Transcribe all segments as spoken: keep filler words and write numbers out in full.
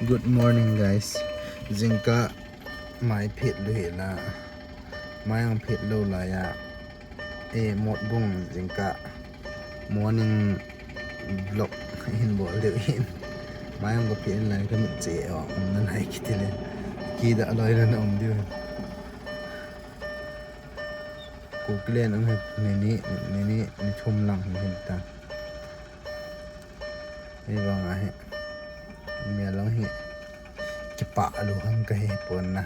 Good morning, guys. Jingkah mai phet lou hi la. Mai ang phet lou la ya. E, Motbung jingkah morning vlog hin bol diu hin. Mai ang ka phet lai ka mit che o. Um na lai kiti le. Kida loi na um diu. Kuklen ang hi ni ni, ni ni, ni thum lang hin ta. Hei vang ahi. Mi lang hi. Kipah lou ham kahi pon na.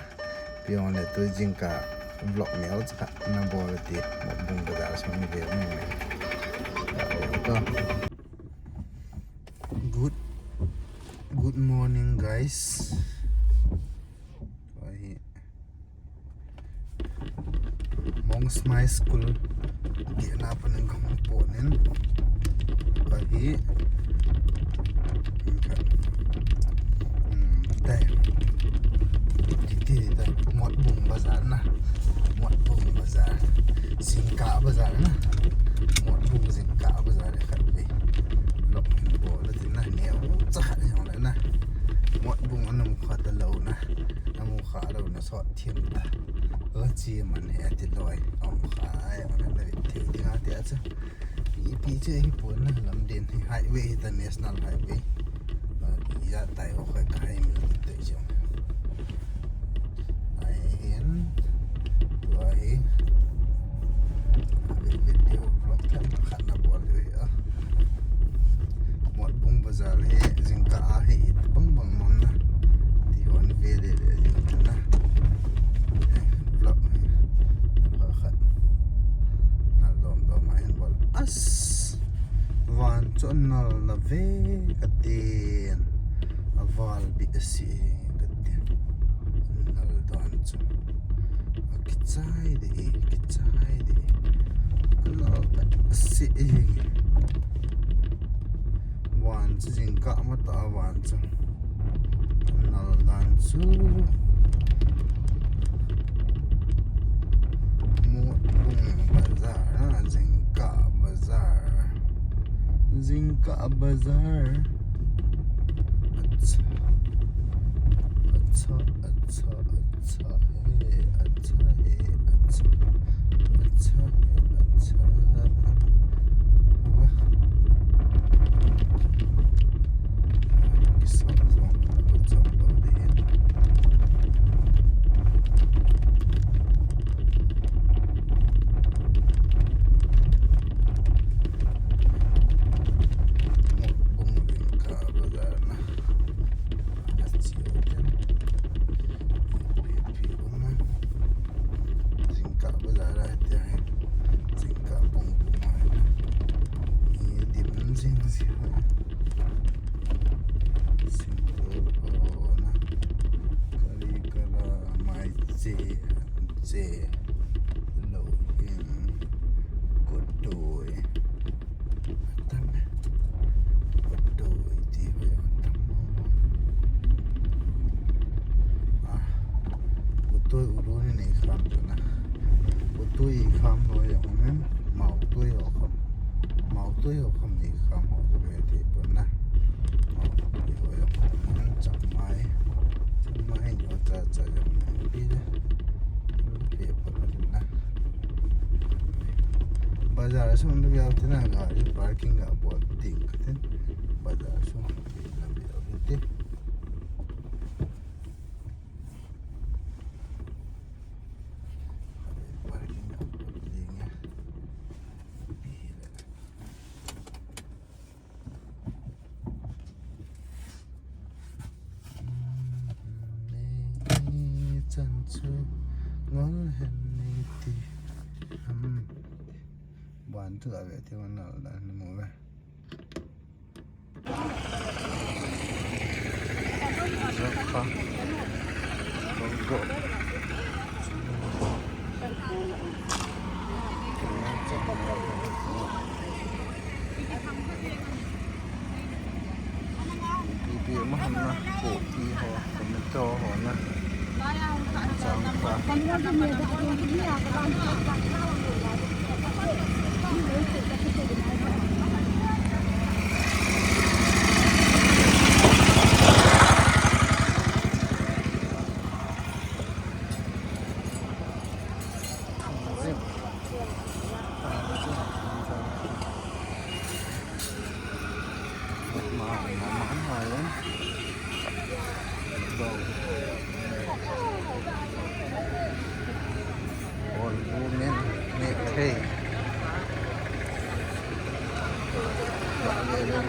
Piong le tu jingkah vlog neo cha na bol ti. Motbung bazar sung ni ve ni. Good, good morning, guys. Ahi. Mong Smai School. Dia na pa nang kong po nin. Ahi. Hmm, dai. Diti dai. Motbung bazar na. Motbung bazar. Jingkah bazar na. Motbung jingkah bazar le khat ve. Lok hin po le tin na. Neo cha khat jong le na. Motbung anam khat lou na. Amu kha lou na sot thiam ta. Ga chi man he ati loi. Om kha ai, om na thiu ding ati a chu. Ipi chu hi pon na lam den hi highway hi ta national highway. Ba ki ya tai o khai khai mi te jong. Ai hin. Tua hi. Video vlog kan khat na bol hi a. Motbung bazar hi jingkah a hi bang bang mong na. Ti hon ve le le jing na. Vlog hi. Khat. Nal dom dom a hin bol. As. Van chu nal na ve ka tin. A val bi a si ka tin. Nal dan chu. A kichai de, kichai de. Nal ta si. Van chu jingkah ma ta van chu. Nal dan chu. Motbung bazar, ah, jingkah bazar. Jingkah bazar. Acha. Acha, acha, acha. Acha he, acha he, acha. Acha he, acha. Wah. Kisa zong, zong, zong, zong, zong. Motbung jingkah bazar na. Jingkah bazar a tia hi. Jingkah bung bung a hi. Ni dim jing jing. Singkol ho na. Kali kala mai che. Che. Lo in. Kotoi. Tam e. Kotoi ti ho tam. Ah. Kotoi ulu ni nei kham tu na. Kotoi kham lo ya umen. Mau toi ho kham. Mau toi ho kham ni kham ho tu be ti pon na. Mau toi ho ya kham chang mai. Chang mai ni ho cha cha ya mai. Pi de. Pi pon na. Bazar sung na biau ti na gari parking ga bol ding ka tin. Bazar sung na biau ti. Parking ga bol ding ya. Pi le. Chan chu ngol hen ni ti. Ban tu ave ti man nal dan mu ve. Zakha. Go. Ipi ipi mahan na, kopi ho, tomato ho na. Chang pa. Hey.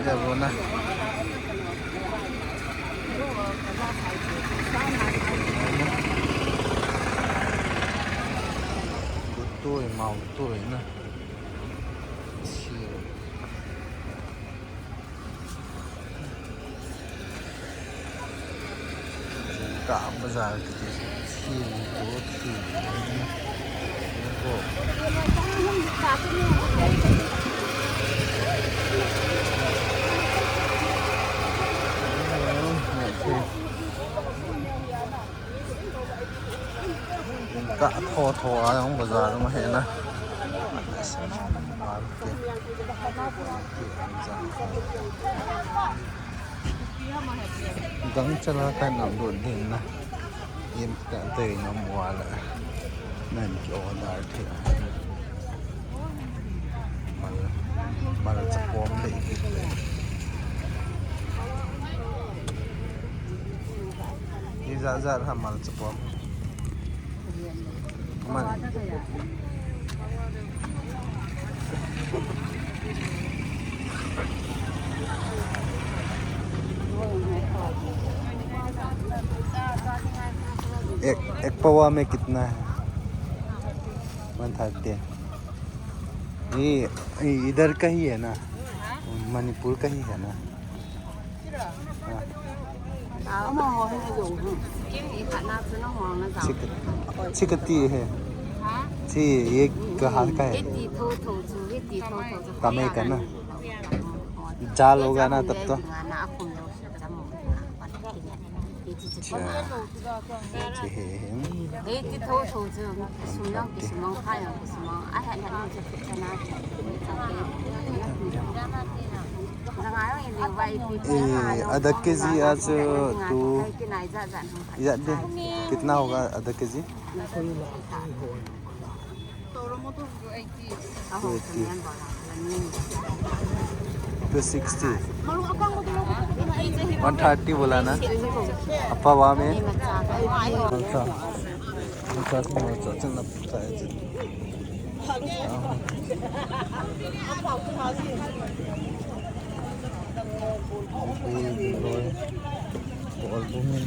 Dia bona. Kutui mau tui na. Siu. Ka bazar kiti si, si, si, si, Ka tho tho a jong bazar ma he na. Gang chala ka nam do din na. Im ta te na mo la. Nan ki order the. Mal, malcha pom le. Ija ja ha malcha pom. Man. एक, एक पवा में कितना है? One thirty. ये, ये इधर का ही है ना? मणिपुर का ही है ना? हाँ। छिक-, छिकती है। हाँ? जी, ये कहाँ का है? तमिल का ना? जाल होगा ना तब तो। अच्छा। Eighty thousand chu, sum jong kisum, kha jong kisum, a het het chu, chu na. Janga jong in leu vai pi. Eh, ada K G a chu tu. Kinai jat jat. Jat de. कितना होगा आधा KG? Two sixty. One thirty बोला ना? अपा वहाँ में। अच्छा। अच्छा, अच्छा, अच्छा, अच्छा। Bol bol in.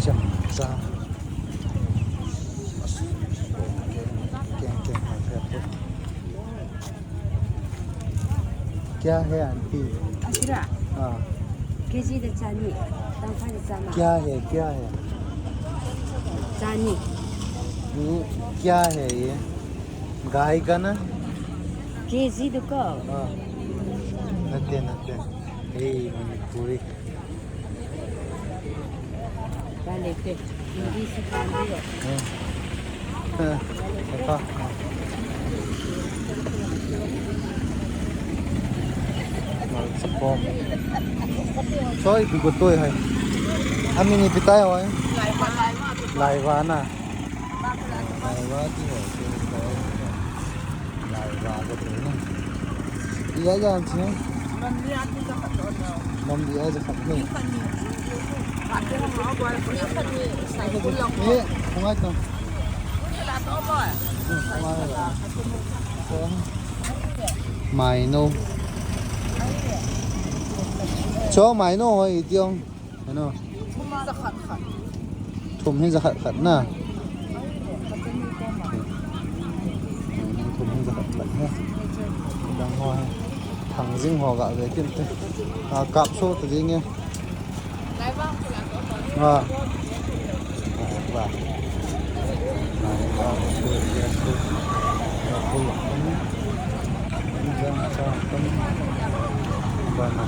Cham cha. Keng keng ha kya. क्या है आंटी? Asira. हाँ. K G da chani. Tangphai da chama. क्या है, क्या है? Chani. ये क्या है ये? गाय का ना? K G da ko. हाँ. नते, नते. ए, Manipuri. Vale, pe. Hindi si Pandi, oh. Hmm. Eh, ito. Malcha pom. Choi, bigotoi hai. Ami ni pitai ho hai. Laiva, laiva. Laiva na. Laiva ti ho. Laiva ko tu na. Iya ya, ano? Lambi a jakhat ni. Eh, kung ito. Maino. Cho maino ho itiong. Ano? Thum hi jakhat khat na. Thum hi jakhat khat na. Dang ho hi. Thangjing ho ga ve kit te. A, kap so ta ding e. Ha. Ba. Ba na.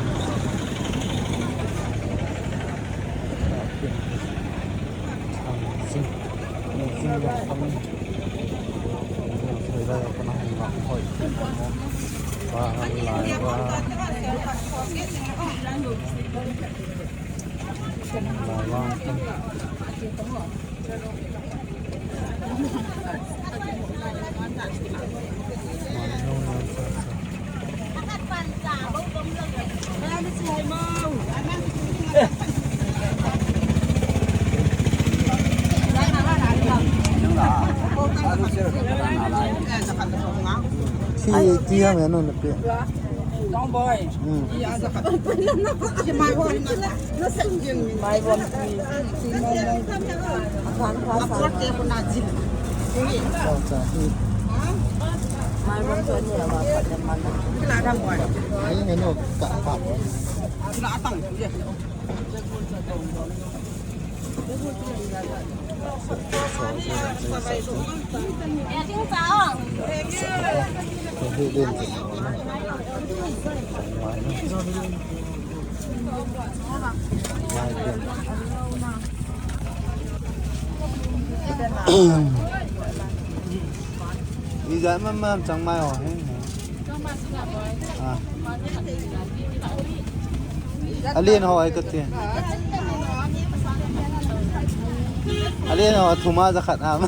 Iya, ano na pe. Tong boy. Hmm. Iya, aja ka. Mai bon. Mai bon. Akan ka sa. Aporte ko na jin. Sa, sa. Mai bon ko ni awa ka de mana. Kila dam boy. Ay, ano, ka, ka. Kila atang. Ijat man man chang mai ho he. Ah. Alen ho ai kati. Alen ho thuma jakhat am.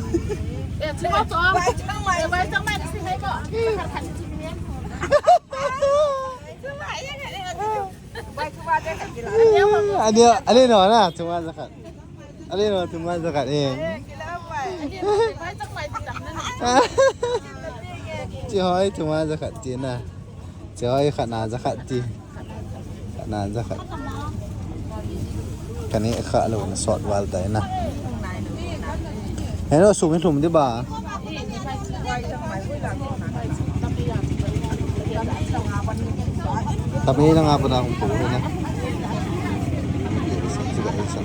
Alen, alen ho na thuma jakhat. Alen ho thuma jakhat e. Chi hoi thuma jakhat ti na. Chi hoi khat na jakhat ti. Khat na jakhat. Kani kha lo na sot val tai na. Hello, sum in thum di ba. Tapi na nga pa na kung puro na. Sa, sa, sa,